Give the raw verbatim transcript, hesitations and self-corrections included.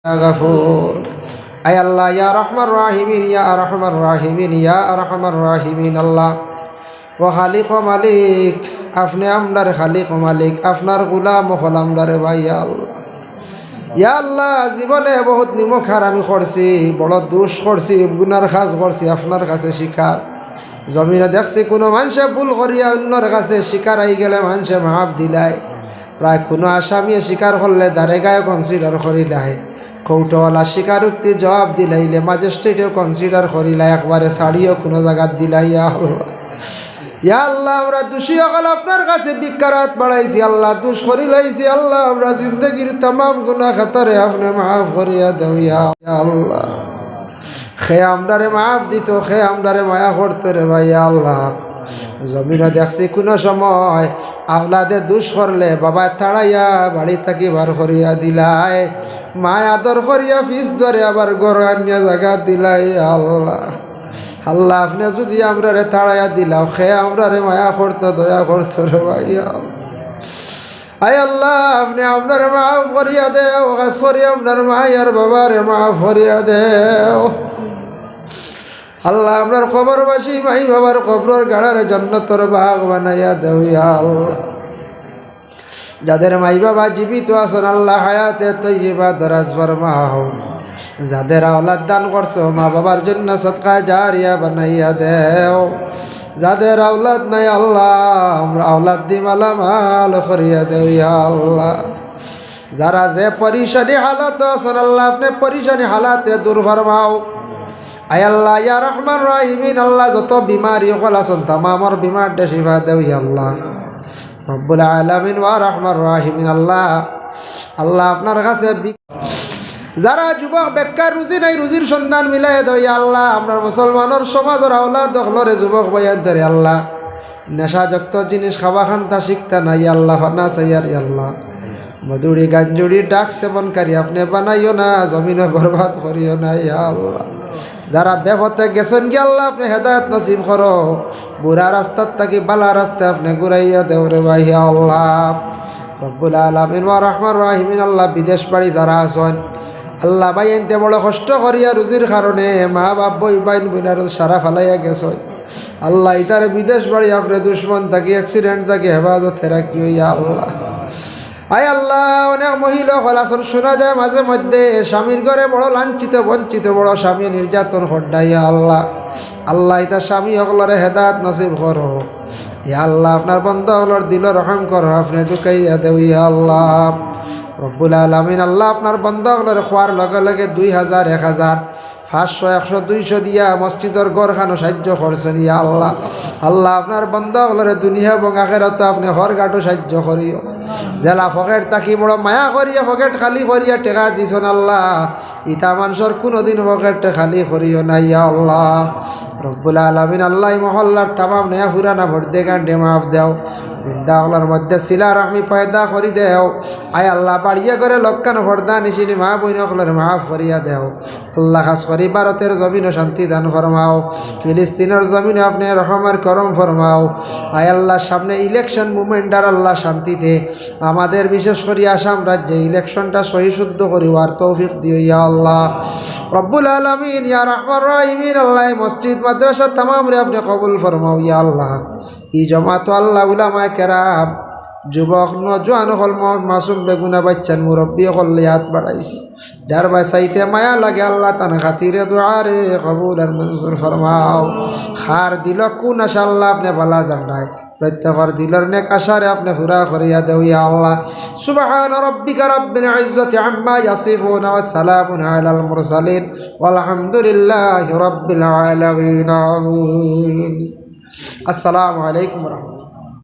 غفور. আয় আল্লাহ, ইয়া আরহামার রাহিমিন, ইয়া আরহামার রাহিমিন, ইয়া আরহামার রাহিমিন, আল্লাহ, ও খালিক ও মালিক, আপনে আমরার খালিক ও মালিক, আপনার গোলাম অকল আমরারে ভাই, ইয়া আল্লাহ। ইয়া আল্লাহ, জীবনে বহুত নিমক হারামি করছি, বড় দুষ করছি, গুনার কাজ করছি, আপনার কাছে স্বীকার। জমিনো দেখছি কুনু মানষে ভুল করিয়া অইন্যর কাছে স্বীকার আই গেলে মানষে মাফ দিলায়। প্রায় কুনু আসামিয়ে স্বীকার করলে দারোগায় consider করিলায়, কোর্টওয়ালা স্বীকারোক্তি জবাব দিলাইলে ম্যাজিস্ট্রেটেও consider করিলায়, একবারে ছাড়িও কুনু জাগাত দিলায়। ইয়া আল্লাহ, ইয়া আল্লাহ, আমরা দুষী অকল আপনার কাছে ভিক্ষার আত বাড়াইছি আল্লাহ, দুষ করিলাইছি আল্লাহ, আমরা জিন্দেগির তামাম গুনা খাতারে আপনে মাফ করিয়া দেও ইয়া আল্লাহ। কে আমরারে মাফ দিতো, কে আমরারে মায়া করতো রে ভাই, ইয়া আল্লাহ। জমিনো দেখছি কুনু সময় আওলাদে দুষ করলে বাবায় তাড়াইয়া বাড়ি থাকি বার করিয়া দিলায়, মায় আদর করিয়া ফিস ধরে আবার ঘরো আনিয়া জাগা দিলায়, ইয়া আল্লাহ। আল্লাহ, আপনে যুদি আমরারে তাড়াইয়া দিলাও, কে আমরারে মায়া করতো, দয়া করতো রে ভাই, ইয়া আল্লাহ। আয় আল্লাহ, আপনে আমরারে মাফ করিয়া দেও, খাছ করি আমরার মায় আর বাবারে মাফ করিয়া দেও। আল্লাহ, আমরার কবরবাসী মাই বাবার কবরর গাড়ারে জান্নাতর বাগ বানাইয়া দেও ইয়া আল্লাহ। যাদের মাই বাবা জীবিত আছইন আল্লাহ, হায়াতে তৈয়বা দরাজ ফরমাও। যাদের আওলাদ দান করছো মা বাবার জন্য সদকা জারিয়া বানাইয়া দেও। যাদের আওলাদ নাই আল্লাহ, আমরা আওলাদ দি মালামাল করিয়া দেও ইয়া আল্লাহ। যারা যে পরিশানি হালাতো আছইন আল্লাহ, আপনে পরিশানি হালাতরে দূর ফরমাও। আয় আল্লাহ, ইয়া রহমান রাহিমিন আল্লাহ, যত বিমারি অকল আছইন তামামর বিমাররে শিফা দেও ইয়া আল্লাহ। রব্বুল আলামিন ওয়া রহমান রাহিমিন আল্লাহ, আল্লাহ আপনার কাছে বি-, যারা যুবক বেকার, রুজি নাই, রুজির সন্ধান মিলাই দেও ইয়া আল্লাহ। আমরার মুসলমানর সমাজর আওলাদ অকলরে, যুবক ভাইয়াইন্তরে আল্লাহ, নেশাযুক্ত জিনিস খাওয়া খান্তা শিখতা না ইয়া আল্লাহ, ফানা সাইয়ার ইয়া আল্লাহ। মদুড়ি গাঞ্জুড়ি ড্রাগ সেবনকারী আপনে বানাইও না, জমিনো বরবাদ করিও না ইয়া আল্লাহ। যারা বেপথে গেছইন গি আল্লাহ, আপনে হেদায়েত নসিব করো। বুরা রাস্তার থাকি বালা রাস্তায় আপনে ঘুরাইয়া দেও রে ভাই ইয়া আল্লাহ। রব্বুল আলামিন ওয়া রহমান রাহিমিন আল্লাহ, বিদেশ বাড়ি যারা আছইন আল্লাহ, ভাইয়াইন্তে বড় কষ্ট করিয়া রুজির কারণে মা বাপ বই বাইন বুইনার সারা ফালাইয়া গেছইন। আল্লাহ, ইতারে বিদেশ বাড়ি আপনে দুশমন থাকি, accident থাকি হেফাজতে রাখিও ইয়া আল্লাহ। আয় আল্লাহ, অনেক মহিলা অকল আছইন, শুনা যায় মাঝে মধ্যে স্বামীর ঘরে বড় লাঞ্ছিত বঞ্চিত, বড় স্বামী নির্যাতন কররা ইয়া আল্লাহ। আল্লাহ, ইতা স্বামী অকলরে হেদায়েত নসিব করো। ইয়া আল্লাহ, আপনার বন্দা অকলর দিলো রহম করো, আপনে ঢুকাইয়া দেও ইয়া আল্লাহ। রব্বুল আলামিন আল্লাহ, আপনার বন্দা অকলরে খোয়ার লগে লগে দুই হাজার, এক হাজার, পাঁচশো, একশো, দুইশো দিয়া মসজিদর ঘরখানো সাহায্য করছইন ইয়া আল্লাহ। আল্লাহ, আপনার বন্দা অকলরে দুনিয়া এবং আখেরাতো আপনে হর ঘাটো সাহায্য করিও। যেলা পকেট থাকি বড় মায়া করিয়া পকেট খালি করিয়া টেকা দিছইন আল্লাহ, ইতা মানষর কুনুদিন পকেট খালি করিও না ইয়া আল্লাহ। রব্বুল আলামিন আল্লাহ, ই মহল্লার তামাম নয়া পুরানা পর্দাগানরে মাফ দেও। জিন্দা অকলর মধ্যে সিলা রহমি পয়দা করি দেও। আয় আল্লাহ, বাড়িয়ে ঘরে লক্কান পর্দা নিশিনি মা বইন অকলরে মাফ করিয়া দেও। আল্লাহ, খাছ করি ভারতর জমিনো শান্তি দান ফরমাও, ফিলিস্তিনর জমিনো আপনে রহমর করম ফরমাও। আয় আল্লাহ, সামনে election movementর আল্লাহ শান্তিতে আমাদের বিশেষ করি আসাম রাজ্যে electionটা সহি শুদ্ধ করি অওয়ার তৌফিক দিও ইয়া আল্লাহ। রব্বুল আলামিন, ইয়া রহমান রাহিমিন আল্লাহ, মসজিদ মাদ্রাসা তামামরে আপনে কবুল ফরমাও ইয়া আল্লাহ। ই জমাতো আল্লাহ উলামায়ে কেরাম, যুবক, নওজোয়ান অকল, ম-, মাসুম বেগুনা বাইচ্চান, মুরব্বি অকল লইয়া আত বাড়াইছি। যার বায় চাইতে মায়া লাগে আল্লাহ, তান খাতিরে দোয়ারে কবুল আর মঞ্জুর ফরমাও। কার দিলো কুন আশা আল্লাহ আপনে ভালা জানায়, প্রত্যেকর দিলর নেক আশারে আপনে পুরা করিয়া দেও ইয়া আল্লাহ। سبحان ربك رب العزة عما يصفون وسلام على المرسلين والحمد لله رب العالمين. آمين. السلام عليكم ورحمة الله.